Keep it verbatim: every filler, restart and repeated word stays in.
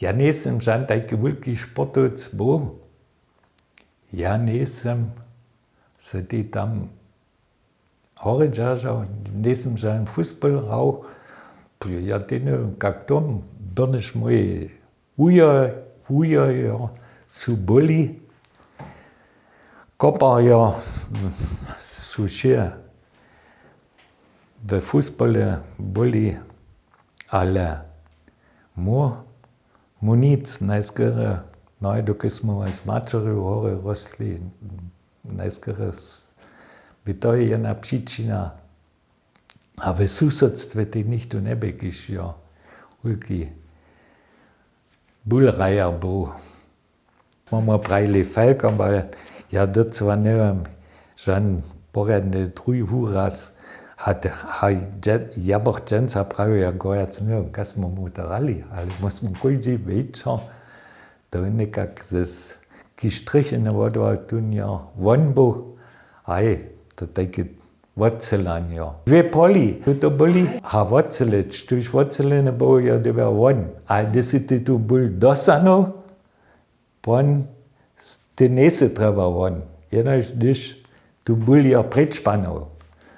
Ja njejsym žan tajki wulki sportowc był. Ja njejsym se tej tam horje dźeržał, njejsym žan fusbal hrał. Ja tej njewěm, kak tom byrnješ mój wujo, wujojo su byli. Koparjo su wšě we fusbale byli, ale mu, mu nic, najskerje, no, dokelž smy z maćerju horje rostli, najskerje s-, by to je jedna přičina. A w susodstwje tej nichtó njebě, kiž jo wulki bulrajer był. Mamy prajili felka, ale ja docyła njewěm, žan porjadny druhi wuraz hat, haj, dźe-, ja bych dźensa prawił, ja gorjac njewěm, kaž smy mu to dali, ale my smy kóždy wječor to někak z, kiž trychiny wodła, tón jo, won był, haj, to tajke wocelanjo. Dwě poli, tu to byli, a woceleć, tuž woceleny był, jo, dyrbja won. A hdyž sy ty tu bul dosahnył, won, s-, ty njejsy trjeba won. Jenož hdyž tu bul jo preč panował.